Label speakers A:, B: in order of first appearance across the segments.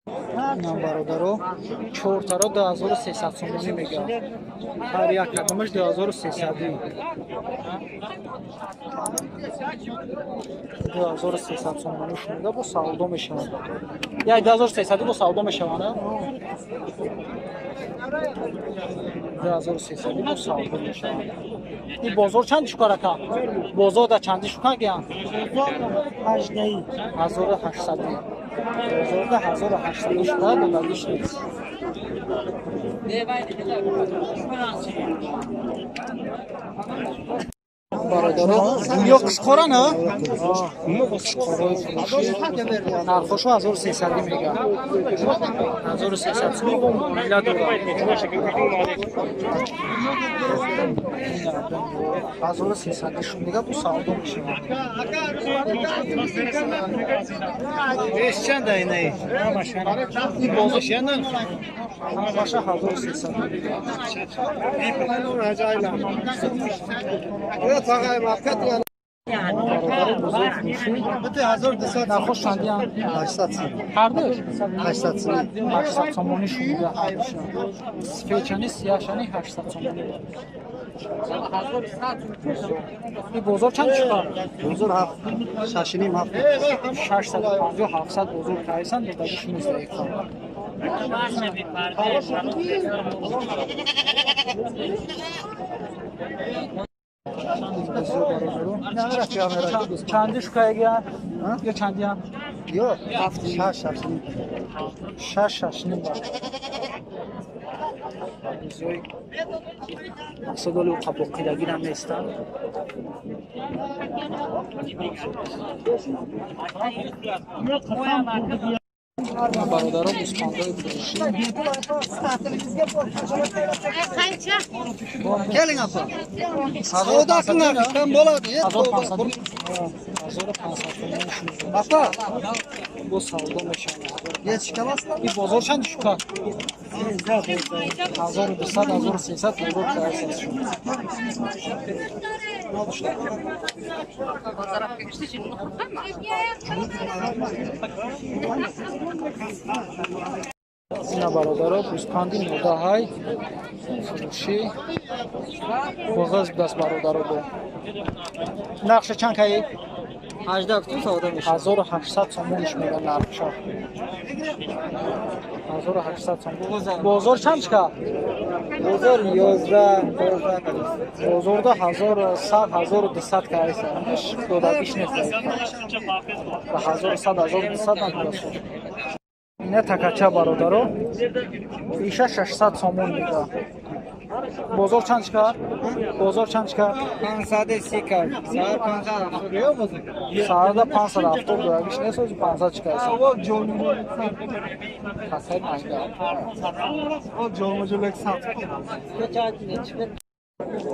A: Инам, бародаро, чортаро 2300 сомонӣ мегӯяд. Ҳар як кадомаш 2300. 2300 сомонӣ шунида, бо савдо мешаванд. Як 2300 бо савдо мешаванд, а? 2300 бо савдо мешаванд. Ин бозор чанди шукар, ака? Бозор да чанди шукар гиян?
B: Ҳаждаи.
A: 1800. Бозорда 1800 шукар додагиш нест. Бародаро, ё қушқора на? Қушқорои фурӯшӣ нархошо 1300 мегӯяд. 1300 сомон бо муомила дорад. 1300 шун дига бо савдо мешавад.
B: Чанд айнаи?
A: Ин бозор ҳамаша 1300. Бародаро, бозори фурӯшӣ нархош чандиянд? Ҳардуш? 800 сомонӣ шунида ҳардуша. Сфечани, сияшани 800 сомонӣ. Ин бозор чанд шука?
B: Бозор ҳафт, шашиним ҳафт.
A: 650, 700 бозор кайсан, додагиш нест дақиқа. Чанди шукаягия? Ё чандиян?
B: Ё ҳафт, шаш, шашиним.
A: Шаш, шашним ба. Бизои мақсадоли қабоқидагирам нестанд. Бародаро, гӯсфандои фурӯшӣ.
B: Keling, apa. Savdo qilib bo'ladi.
A: 1500, 1500 сомон шунида.
B: Apa,
A: Бо савдо мешавад.
B: yetishkamasmi?
A: Ин бозор чанд шука? 1200, 1300 бозор кайсас шуд. Ина, бародаро, гӯспанди модаҳай фурӯшӣ буғыз будаст, бародаро, бо нақша чанд каи?
B: Ҳаждаҳ кутум савдо мешавад.
A: 1800 сомониш мега нархша. 1800 сомон. Бозор чанд шука?
B: Бозор 11, 12.
A: Бозорда 1100, 1200 кайса. Додагиш нест. Ба 1100, 1200 надодааст. Ина такача, бародаро. Иша 600 сомон мега. Бозор чанд шука? Бозор чанд шука?
B: 530 кард. Сар 570 ё бозор.
A: Сарда 570 додагиш нест, ози 500 чикайса. Хасай майда.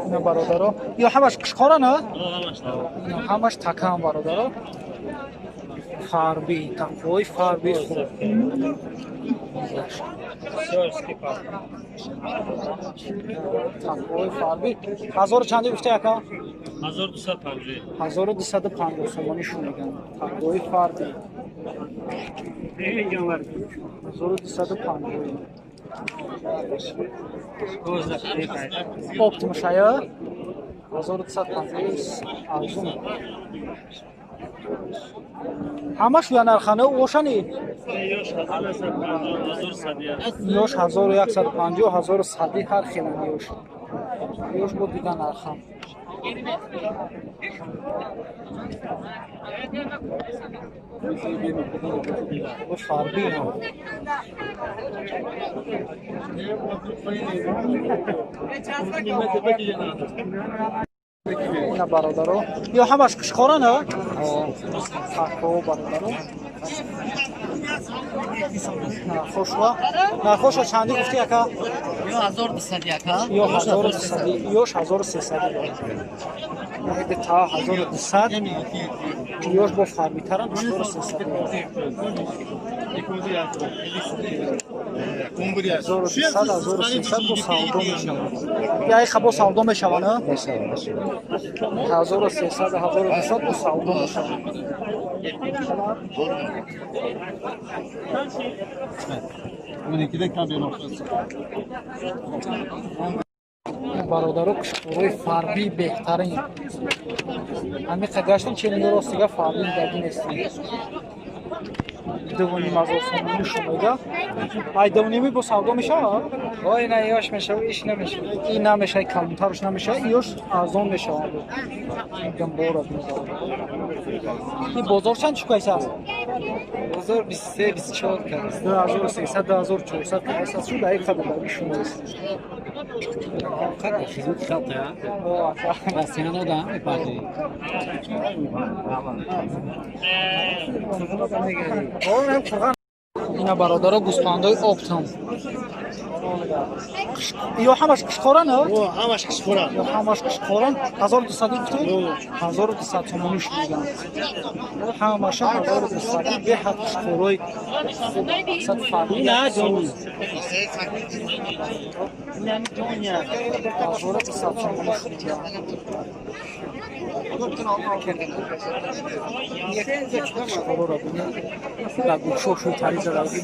A: Ина, бародаро, ё ҳамаш қушқора на? Ҳамаш такам, бародаро. Фарби, такҳои фарби хуб. Такҳои фарби. Ҳазору чанди гуфта, яка?
C: 1250.
A: 1250 сомонӣ шунидам. Такҳои фарби. 1250. Оптимушая? 1250 арзун. Ҳамаш я нархана ошани? Ёш 1150, 1100 ҳар хелан ёш. Ёш бо дига нархам. Бо фарби ҳам. Ина, бародаро, ё ҳамаш қушқора на? Такҳо, бародаро. Нархошва? Нархошва чанди гуфти, ака?
B: Ё 1200, ака.
A: Ё 1200, ёш 1300. Та 1200, ёш бо фармитарам 1300. 1200, 1300 бо савдо мешавад. Я бо савдо мешавад, а? 1300, 1200 бо савдо мешавад. Бародаро, кушкорои фарбӣ беҳтарин. Ҳамиқа гаштам, челинги ростига фарбӣ дидаги нестем. 2,5 ҳазор сомонӣ шумега. Ай 2,5 бо савдо мешавад?
B: Ой, на, ёш мешава, иш намешава.
A: И намешава, калонтарш намешава, ёш арзон мешавад. Гамбора. И бозор чанд чукайс аст?
B: Бозор 23, 24 кас.
A: 2300, 2400 кас аст. Шу дар қадр дар шумо аст.
B: Қадр хизмат халқ, а? Басина дода, мепади.
A: Ина бародаро, гӯспандои оптом. Ё ҳамаш қишқоран?
B: Ҳамаш қишқоран.
A: Ё ҳамаш қишқоран. 1200 гуфтед? 1200 сомонӣ шумидан. Ҳамаша 1200, беҳад қишқорои хуб, мақсад фарқи.
B: На, ҷони.
A: 1200 сомонӣ шумидан. Қишқороро бинед. Дар гӯшошон тари задаги.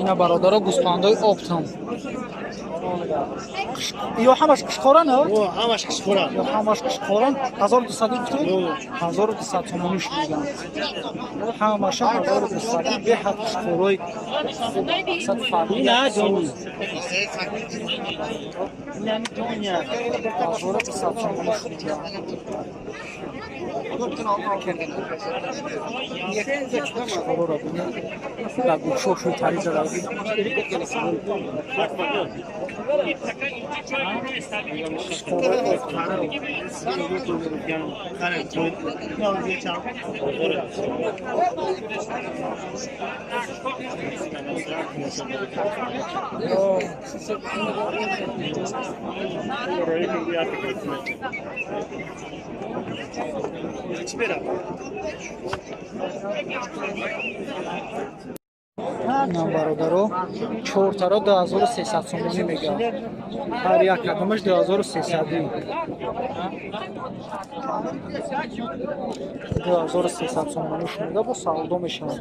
A: Ина бародаро, гӯспандои оптом. Ё ҳамаш қишқоран?
B: Ҳамаш қишқоран.
A: Ё ҳамаш қишқоран. 1200 гуфтед? 1200 сомонӣ шумидан. Ҳамаша 1200, беҳад қишқорои хуб, мақсад фарқи.
B: На, ҷони.
A: 1200 сомонӣ шумидан. Қишқороро бинед. Дар гӯшошон тари задаги. Ина бародаро, чортаро 2300 сомонӣ мегӯяд. Ҳар як кадомаш 2300. 2300 сомонӣ шунида, бо савдо мешавад.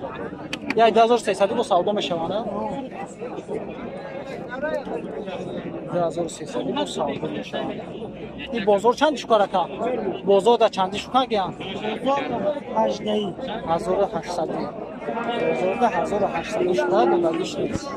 A: Як 2300 бо савдо мешавад, а? 2300 бо савдо мешавад. Ин бозор чанд шукар, ака? Бозор да чанди шукар гиян? 1800. Бозорда 1800 шукар додагиш нест.